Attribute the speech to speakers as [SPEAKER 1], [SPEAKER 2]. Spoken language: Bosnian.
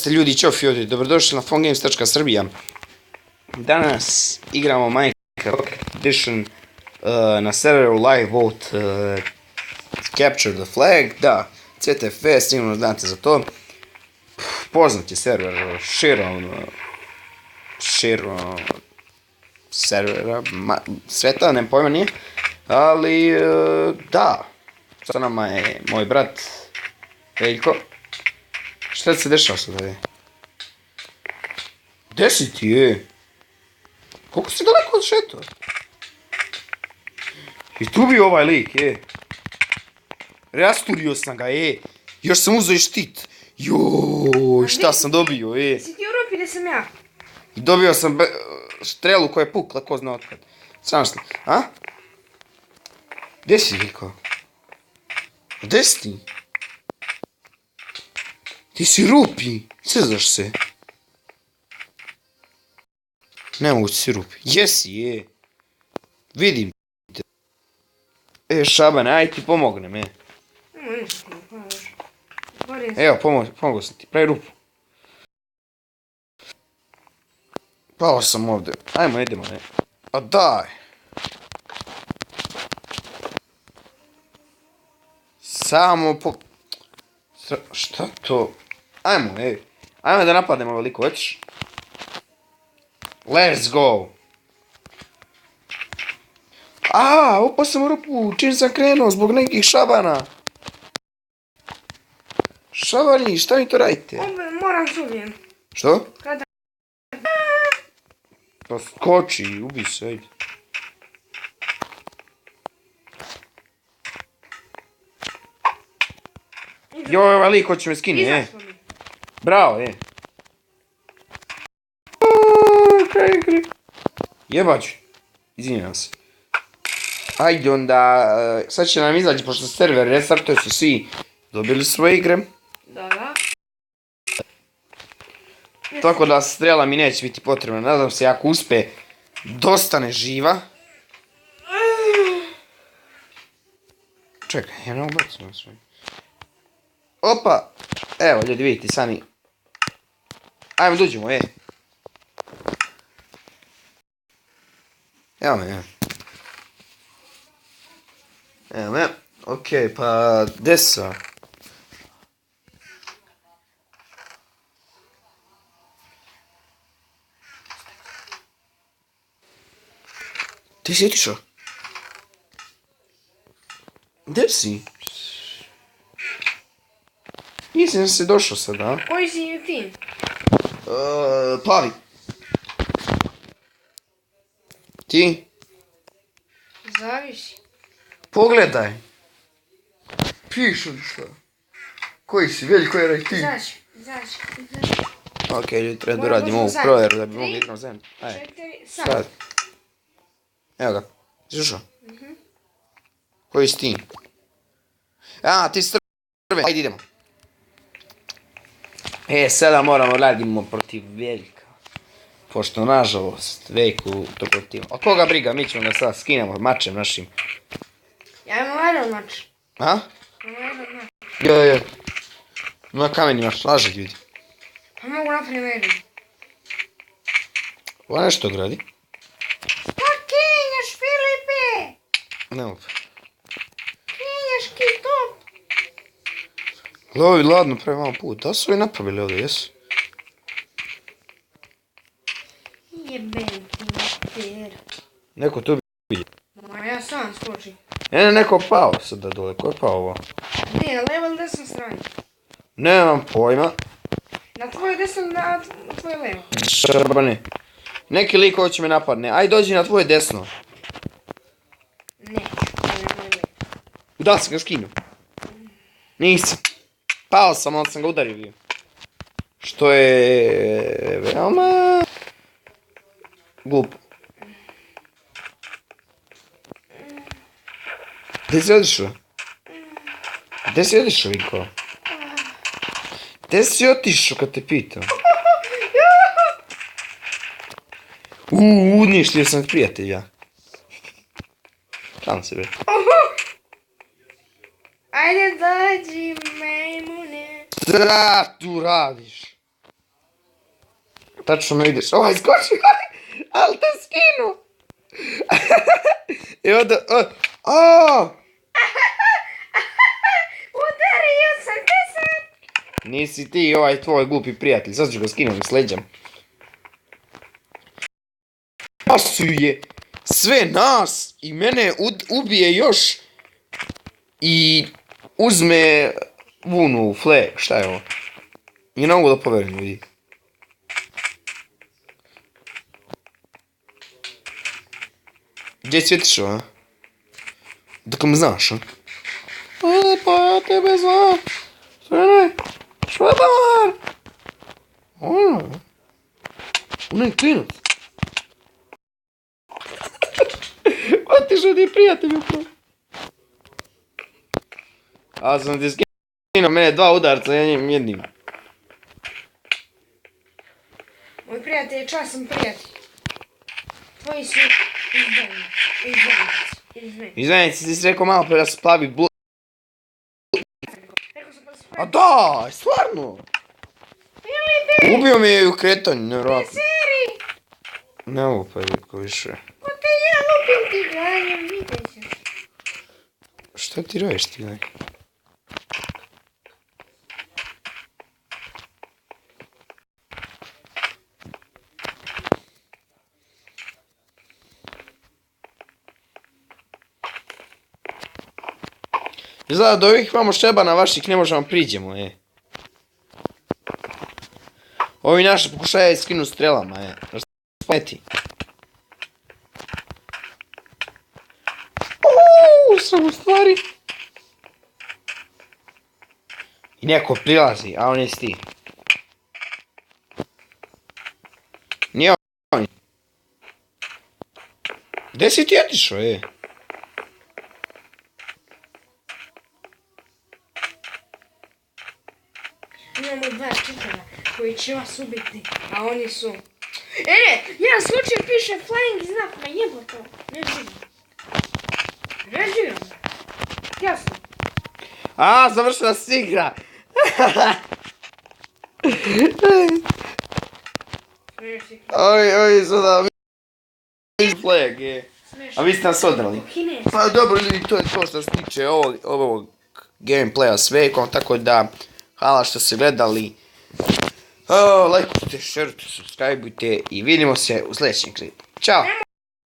[SPEAKER 1] Ste ljudi, čao Fjodi, dobrodošli na PhoneGames.srbija. Danas igramo Minecraft Edition na serveru Live Vote Capture the Flag, da, CTF, sigurno znate za to. Poznat je server širom servera sveta, nem pojma nije, ali da, sa nama je moj brat Veljko. Šta se dešava sada je? Gde si ti je? Koliko si daleko od šeto? I tu bi ovaj lik, je. Rasturio sam ga, je. Još sam uzeo i štit. Joj, šta sam dobio, je.
[SPEAKER 2] Si ti u Europi gdje sam ja?
[SPEAKER 1] I dobio sam strelu koja je pukla, ko zna otkad. Sam što, a? Gde si, Veljko? Gde si ti? Ti si rupi, sezaš se. Ne mogu si rupi. Jesi, je. Vidim te. Šabane, aj ti pomognem, je. Evo, pomogao sam ti, pravi rupu. Pao sam ovdje. Ajmo, idemo, ne. A daj. Samo po... Šta to? Ajmo, ej. Ajmo da napadnemo veliko, hoćeš? Let's go! Upao sam u rupu, čim sam krenuo, zbog nekih šabana. Šabani, šta mi to radite?
[SPEAKER 2] Moram se ubijem.
[SPEAKER 1] Što?
[SPEAKER 2] Kada?
[SPEAKER 1] Pa skoči, ubi se, ajde. Joj, ovaj lik hoće me skini, je. Bravo, je. Jebaću. Izvinjam se. Ajde onda, sad će nam izaći, pošto server restartuje su svi dobili svoje igre.
[SPEAKER 2] Da.
[SPEAKER 1] Tako da strela mi neće biti potrebna. Nadam se ako uspe dostane živa. Čekaj, ja ne ubacim sve. Opa! Evo ljudi vidite sami. Ajmo dođemo, je. Evo me, Evo me. Okej, pa gdje sam? Ti si otišao? Gdje si? Nisam se došao sada, a?
[SPEAKER 2] Koji si ti?
[SPEAKER 1] Plavi. Ti?
[SPEAKER 2] Zavisi.
[SPEAKER 1] Pogledaj. Pišu šta. Koji si, Veljko je ti?
[SPEAKER 2] Izaći.
[SPEAKER 1] Okej, ljudi, treba da uradim ovu provjeru da bi mogli igram zemlju.
[SPEAKER 2] 4,
[SPEAKER 1] Sad. Evo ga. Si ušao? Koji si ti? Ti si crve. Ajde idemo. Sada moramo radimo protiv Veljka. Pošto nažalost Veljku to protiv. Od koga briga, mi ćemo da sad skinemo mačem našim.
[SPEAKER 2] Ja imam jedan mač.
[SPEAKER 1] A?
[SPEAKER 2] Imam jedan mač.
[SPEAKER 1] Jo. Ima kamen imaš, laže ljudi.
[SPEAKER 2] Pa mogu napraviti jedan.
[SPEAKER 1] Ovo nešto gradi?
[SPEAKER 2] Pa kenjaš, Filipe!
[SPEAKER 1] Ne mogu.
[SPEAKER 2] Kenjaš kitop!
[SPEAKER 1] Lovi, ladno, pravi malo put. Da su ovi napravili ovdje, jesu?
[SPEAKER 2] Jeben ti.
[SPEAKER 1] Neko tu bi...
[SPEAKER 2] Ma ja sam skočim.
[SPEAKER 1] Neko pao sada dole, ko je pao ovo?
[SPEAKER 2] Gdje, na level desna strani.
[SPEAKER 1] Nemam pojma.
[SPEAKER 2] Na tvojoj desnoj, na tvojoj levo.
[SPEAKER 1] Šrbane. Neki lik hoće me napadne. Aj dođi na tvoje desno.
[SPEAKER 2] Neću, to je moj levo.
[SPEAKER 1] Da sam ga skinuo. Nisam. Pao sam, ali sam ga udario bio. Što je... veoma... glupo. Gdje si otišao? Gdje si otišao, Vinko? Gdje si otišao kad te pitam? Uništio sam prijatelja. Šalim se, bre.
[SPEAKER 2] Ajde dođi, majmune.
[SPEAKER 1] Šta tu radiš? Tačno me vidiš. Skoči! Ali te skinu! I onda...
[SPEAKER 2] Udario sam te sad!
[SPEAKER 1] Nisi ti tvoj glupi prijatelj. Sad ću ga skinuti s leđem. Pasuje sve nas i mene ubije još i uzme vunu, flag, šta je ovo? I ne mogu da poverim, ljudi. Gdje cvjetiš, a? Dok me znaš, a? Pa ja tebe znam. Sve švebar! Onaj klinac. Otišao ti je prijatelj upravo. A sam ti skinuo mene 2 udarca jednim.
[SPEAKER 2] Moj prijatelj je časan prijatelj. Tvoji su izdajnici.
[SPEAKER 1] Izdajnici, ti si rekao malo pre da su plavi blud.
[SPEAKER 2] Rekao sam pa su
[SPEAKER 1] A da, stvarno. Ubio mi je u kretanju, nevjerojatno.
[SPEAKER 2] seri!
[SPEAKER 1] Ne mogu pa vidjeti više.
[SPEAKER 2] Pa te ja lupim ti granjem, vidjet ćeš.
[SPEAKER 1] Šta ti radiš ti, gledaj? Izgleda da ovih imamo šebana vaših ne možemo priđemo, Ovi naši pokušaju skinu strelama, Raspameti. Sam u stvari. I neko prilazi, a on je ti. Nije on. Gdje si ti otišao,
[SPEAKER 2] Imamo 2 čitara koji će vas ubiti, a oni su... Ne, jedan slučaj piše flying znak, ma jebo to, ne živim. Ne živim. Jasno.
[SPEAKER 1] A, završila se igra. Oj, sada flag, A vi ste nas odrali. Pa dobro, ljudi, to je to što se tiče ovog gameplaya s Vekom, tako da hvala što ste gledali. Lajkujte, šerujte, subscribeujte i vidimo se u sljedećem klipu. Ćao!